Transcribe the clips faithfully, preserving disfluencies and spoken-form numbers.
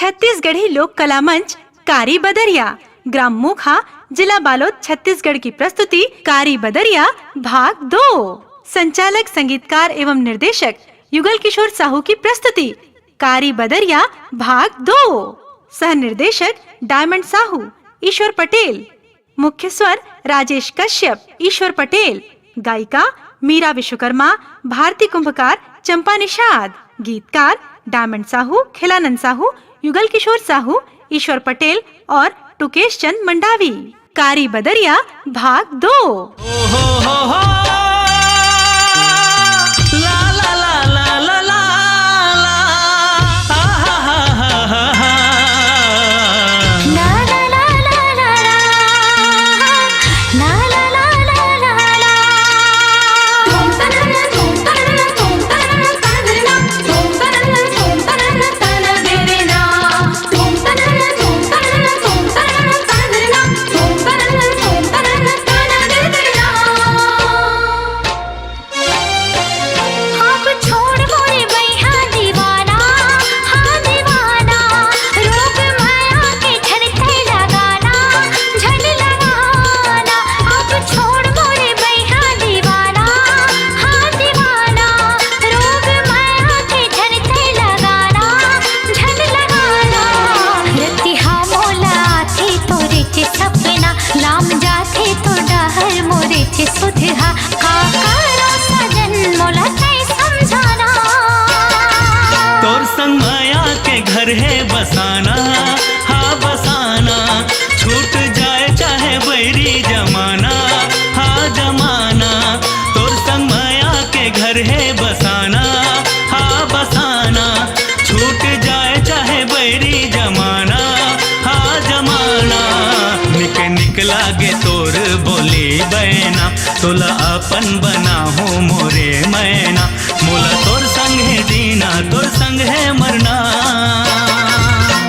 छत्तीसगढ़ी लोक कला मंच कारी बदरिया, ग्राम मोखा, जिला बालोद, छत्तीसगढ़ की प्रस्तुति कारी बदरिया भाग दो। संचालक, संगीतकार एवं निर्देशक युगल किशोर साहू की प्रस्तुति कारी बदरिया भाग दो। सह निर्देशक डायमंड साहू, ईश्वर पटेल। मुख्य स्वर राजेश कश्यप, ईश्वर पटेल। गायिका मीरा विश्वकर्मा, भारती कुंभकार, चंपा निषाद। गीतकार डायमंड साहू, खिलानंद साहू, युगल किशोर साहू, ईश्वर पटेल और टुकेश चंद मंडावी। कारी बदरिया भाग दो।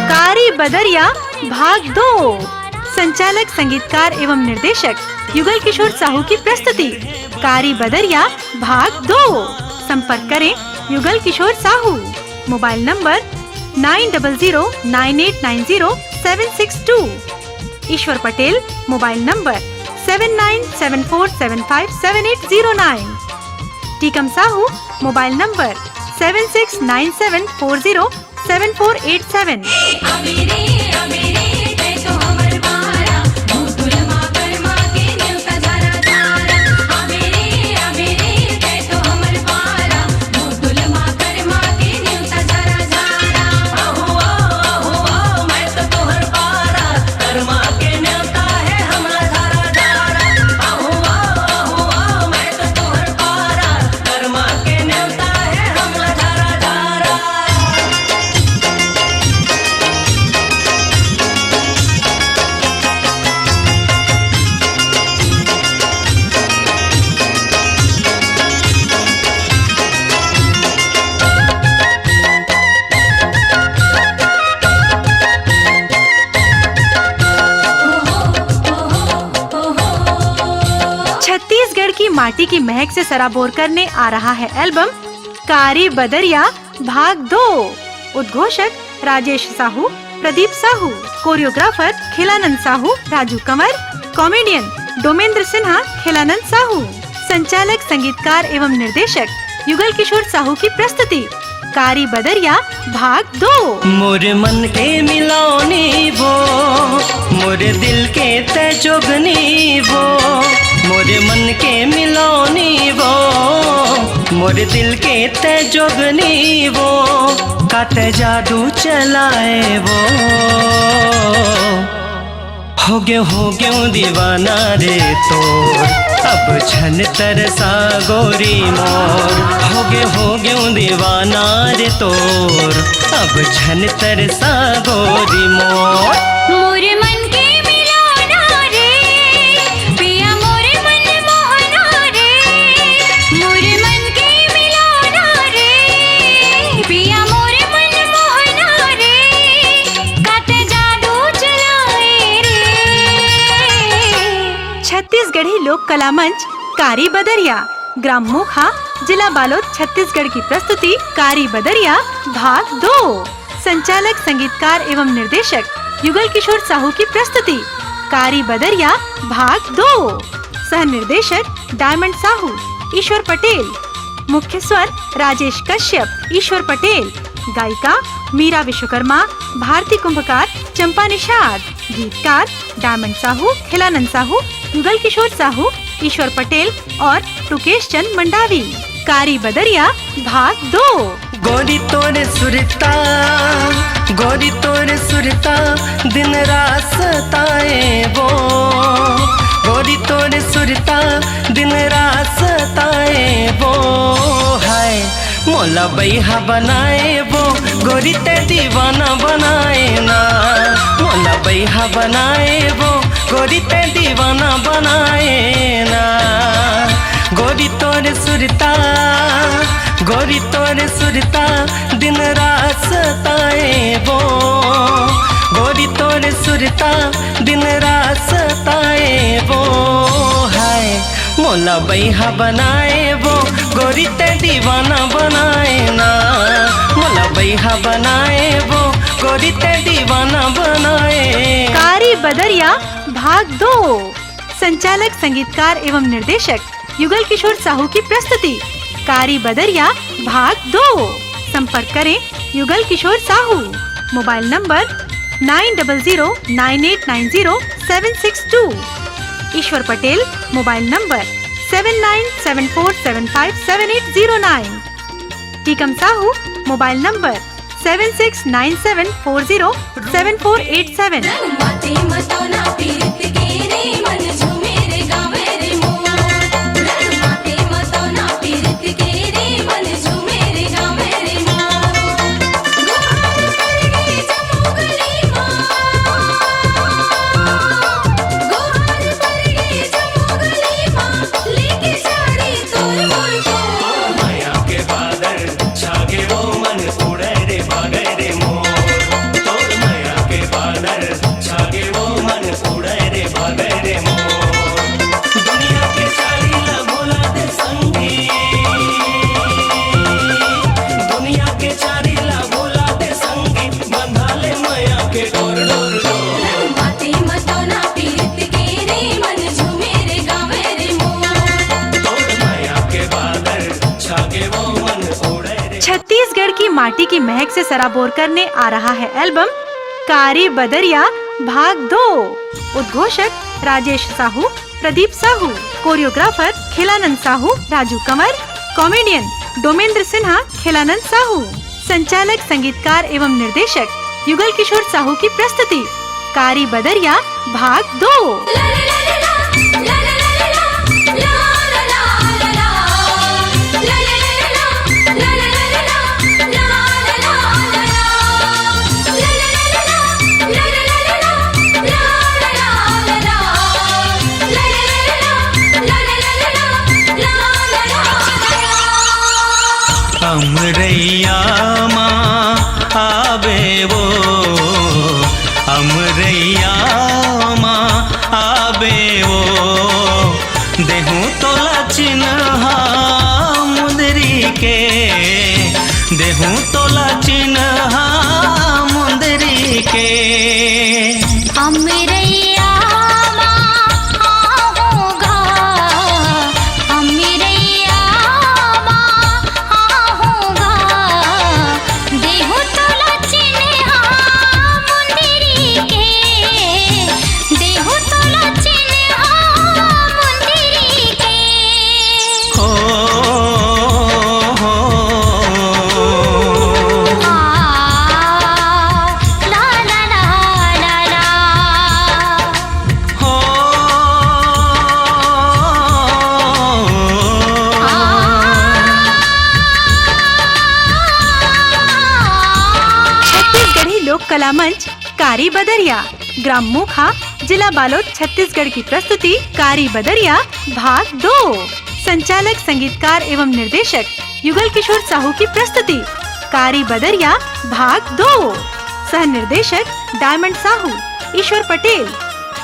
कारी बदरिया भाग दो। संचालक, संगीतकार एवं निर्देशक युगल किशोर साहू की प्रस्तुति कारी बदरिया भाग दो। संपर्क करें Yugal Kishore Sahu. Mobile number nine double zero nine eight nine zero seven six two. Ishwar Patel, mobile number seven nine seven four seven five seven eight zero nine. Tikam Sahu, mobile number seven six nine seven four zero seven four eight seven. Chhattisgarh की माटी की महक से सराबोर करने आ रहा है album कारी बदरिया भाग दो। उद्घोषक राजेश साहू, प्रदीप साहू, कोरियोग्राफर खिलानंद साहू, राजू कंवर, कॉमेडियन डोमेंद्र सिन्हा, खिलानंद साहू, संचालक, संगीतकार एवं निर्देशक युगल किशोर साहू की प्रस्तुति कारी बदरिया भाग दो। मोर मन के मिलौनी वो, मोर दिल के तै जोगनी वो, मोर मन के मिलौनी वो, मोर दिल के तै जोगनी वो, का तै जादू चलाए वो। होगे होगे दीवाना रे तोर, अब छन तरसा गोरी मोर। होगे होगे दीवाना रे तोर, अब छन तरसा गोरी मोर। मोर मन के मिलाना रे, पिया मोर मन मोहना रे। मोर मन के मिलाना रे, पिया मोर मन मोहना रे। कत जादू चलाए रे। छत्तीसगढ़ी लोक कला मंच कारी बदरिया, ग्राम मोखा, जिला बालोद, छत्तीसगढ़ की प्रस्तुति कारी बदरिया भाग दो। संचालक, संगीतकार एवं निर्देशक युगल किशोर साहू की प्रस्तुति कारी बदरिया भाग दो। सह निर्देशक डायमंड साहू, ईश्वर पटेल। मुख्य स्वर राजेश कश्यप, ईश्वर पटेल। गायिका मीरा विश्वकर्मा, भारती कुंभकार, चंपा निषाद। गीतकार डायमंड साहू, खिलानंद साहू, युगल किशोर साहू, ईश्वर पटेल और टुकेश चंद मंडावी। कारी बदरिया भाग दो। गोरी तोरे सुरता, गोरी तोरे सुरता, दिन रात सताए वो। गोरी तोरे सुरता, दिन रात सताए वो। हाय, मोला बैहा बनाए वो, गोरी ते दीवाना बनाए ना। मोला बैहा बनाए वो, गोरी ते दीवाना बनाए ना। गोरी तोरे सुरता, गोरी तोरे सुरता, दिन रात सताए वो। गोरी तोरे सुरता, दिन रात सताए वो। हाय, मोला बैहा बनाए वो, गोरी ते दीवाना बनाए ना। मोला बैहा बनाए वो, गोरी ते दीवाना बनाए। कारी बदरिया भाग दो। संचालक, संगीतकार एवं निर्देशक युगल किशोर साहू की प्रस्तुति कारी बदरिया भाग दो। संपर्क करें Yugal Kishore Sahu, mobile number nine double zero nine eight nine zero seven six two. Ishwar Patel, mobile number seven nine seven four seven five seven eight zero nine. Tikam Sahu, mobile number seven six nine seven four zero seven four eight seven. Chhattisgarh की माटी की महक से सराबोर करने आ रहा है album कारी बदरिया भाग दो। उद्घोषक राजेश साहू, प्रदीप साहू, कोरियोग्राफर खिलानंद साहू, राजू कंवर, कॉमेडियन डोमेंद्र सिन्हा, खिलानंद साहू, संचालक, संगीतकार एवं निर्देशक युगल किशोर साहू की प्रस्तुति कारी बदरिया भाग दो। अमरैया मा आबे वो, अमरैया मा आबे वो, देहूं तोला चिन्हा मुंदरी के, देहूं तोला चिन्हा मुंदरी के। अमरैया मा आहूं गा, अमरैया मा आहूं गा, देहूं तोला चिन्हा मुंदरी के, देहूं तोला चिन्हा मुंदरी के। हो, हो, हो। आ, ला, ला, ला, ला, ला। हो। छत्तीसगढ़ी लोक कला मंच कारी बदरिया, ग्राम मोखा, जिला बालोद, छत्तीसगढ़ की प्रस्तुति कारी बदरिया भाग दो। संचालक, संगीतकार एवं निर्देशक युगल किशोर साहू की प्रस्तुति कारी बदरिया भाग दो। सह निर्देशक डायमंड साहू, ईश्वर पटेल।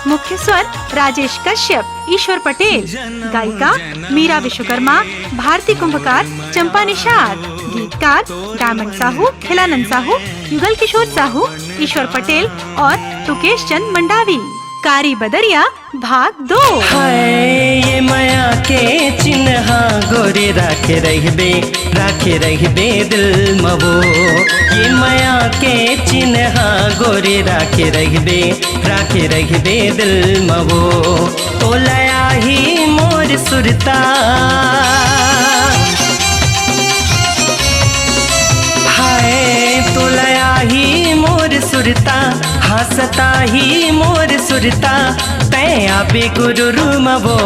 मुख्य स्वर राजेश कश्यप, ईश्वर पटेल। गायिका मीरा विश्वकर्मा, भारती कुंभकार, चंपा निषाद। गीतकार डायमंड साहू, खिलानंद साहू, युगल किशोर साहू, ईश्वर पटेल और टुकेश चंद मंडावी। कारी बदरिया भाग दो। हाय, ये मया के चिन्हा गोरी राखे रहिबे, राखे रहिबे दिल म वो। ये मया के चिन्हा गोरी राखे रहिबे, राखे रहिबे दिल म वो। तोला आही मोर सुरता, हाय, तोला आही मोर सुरता, हाँसत आही मोर सुरता, तैं आबे गुरुर म वो।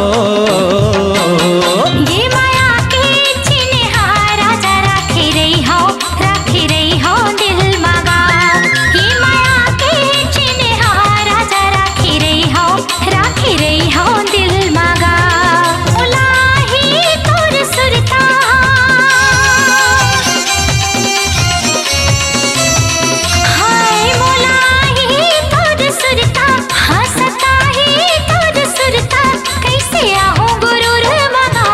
ये मया के चिन्हा राजा राखे रहिहौ, राखे रहिहौ दिल म गा। ये मया के चिन्हा राजा राखे रहिहौ, राखे रहिहौ दिल म गा। मोला आही तोर सुरता, हाय मोला आही तोर सुरता, हाँसत आही तोर सुरता, कइसे आहूँ गुरुर म गा।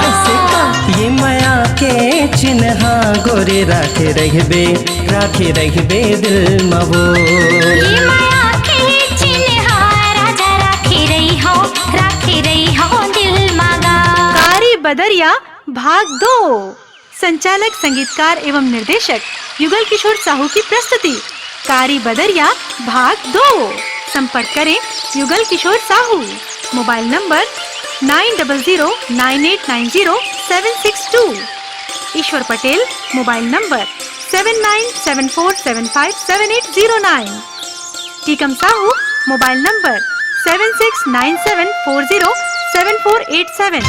कइसे का? ये मया के चिन्हा गोरी राखे रहिबे, राखे रहिबे दिल म वो। ये मया के चिन्हा राजा राखे रहिहौ, राखे रहिहौ दिल म गा। कारी बदरिया भाग दो। संचालक, संगीतकार एवं निर्देशक युगल किशोर साहू की प्रस्तुति कारी बदरिया भाग दो। संपर्क करें Yugal Kishore Sahu. Mobile number nine double zero nine eight nine zero seven six two. Ishwar Patel, mobile number seven nine seven four seven five seven eight zero nine. Tikam Sahu, mobile number seven six nine seven four zero seven four eight seven.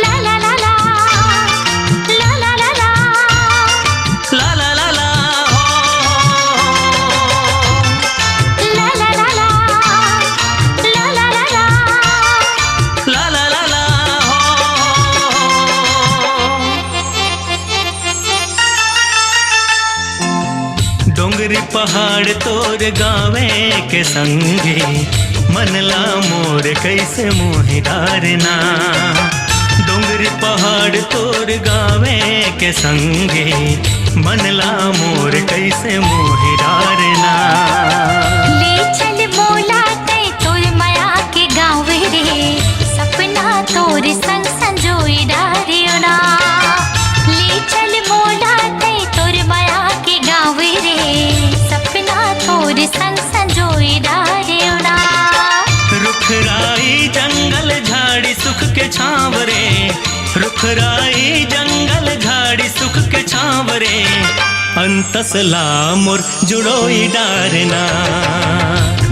ला ला ला ला, ला ला ला ला। ला ला ला ला, हो। ला ला ला ला, ला ला ला ला। ला ला ला ला, हो। डोंगरी पहाड़ तोर गाँवे के संगी, मन ला मोर कइसे मोहि डारना। डोंगरी पहाड़ तोर गाँवे के संगी, मन ला मोर कइसे मोहि डारना। ले चल मोला तैं तोर मया के गाँव रे, सपना तोर संग संजोई डारेव ना। ले चल मोला तैं तोर मया के गाँव रे, सपना तोर संग संजोई डारेव ना। रुख राई जंगल झाड़ी सुख के छाँव रे, रुख राई जंगल झाड़ी सुख के छाँव रे, अंतस ला मोर जुड़ोई डारना।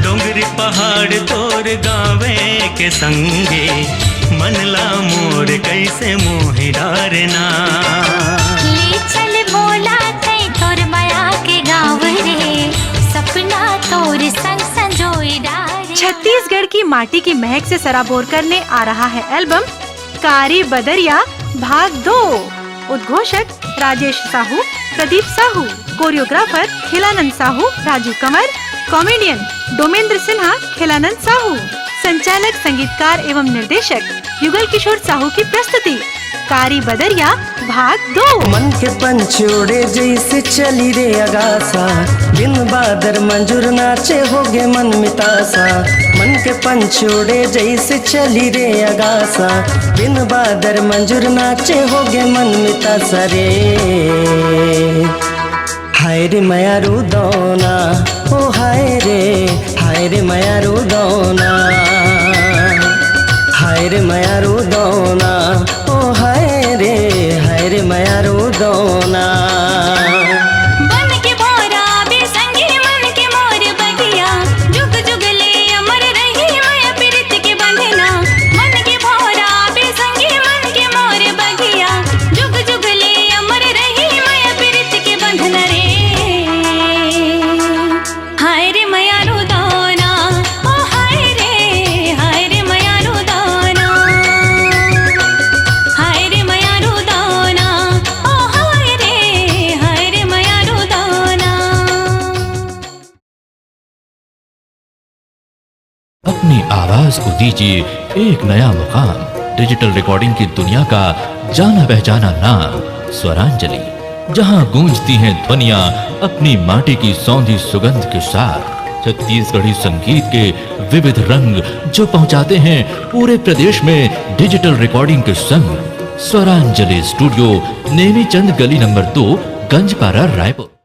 डोंगरी पहाड़ तोर गाँवे के संगे, मन ला मोर कइसे मोहि डारना। ले चल मोला तैं तोर मया के गाँव रे, सपना तोर संग संजोई डारे। छत्तीसगढ़ की माटी की महक से सराबोर करने आ रहा है एल्बम कारी बदरिया भाग दो। उद्घोषक राजेश साहू, प्रदीप साहू, कोरियोग्राफर खिलानंद साहू, राजू कंवर, कॉमेडियन डोमेंद्र सिन्हा, खिलानंद साहू, संचालक, संगीतकार एवं निर्देशक युगल किशोर साहू की प्रस्तुति कारी बदरिया भाग दो। मन के पंछी उड़े जइसे चली रे अगासा, बिन बादर मंजुर नाचे होगे मन मितासा। मन के पंछी उड़े जइसे चली रे अगासा, बिन बादर मंजुर नाचे होगे मन मितासा रे। हाय रे मयारू दौना, ओ हाय रे, हाय रे मयारू दौना, हाय रे मयारू दौना, ओ हाय रे, हाय रे मयारू दौना। बन के भौंरा बे संगी मन के मोर बगिया, जुग जुग ले अमर रही मया पीरित के बंधना। मन के भौंरा बे संगी मन के मोर बगिया, जुग जुग ले अमर रही मया पीरित के बंधना रे। हाय रे मयारू दौना, ओ हाय रे, हाय रे मयारू दौना, हाय रे मयारू दौना, ओ अपनी आवाज को दीजिए एक नया मुकाम। डिजिटल रिकॉर्डिंग की दुनिया का जाना पहचाना नाम स्वरांजलि, जहां गूंजती हैं ध्वनियां अपनी माटी की सौंधी सुगंध के साथ। छत्तीसगढ़ी संगीत के विविध रंग जो पहुंचाते हैं पूरे प्रदेश में डिजिटल रिकॉर्डिंग के संग। स्वरांजलि स्टूडियो, नेमीचंद गली नंबर दो, गंजपारा, रायपुर।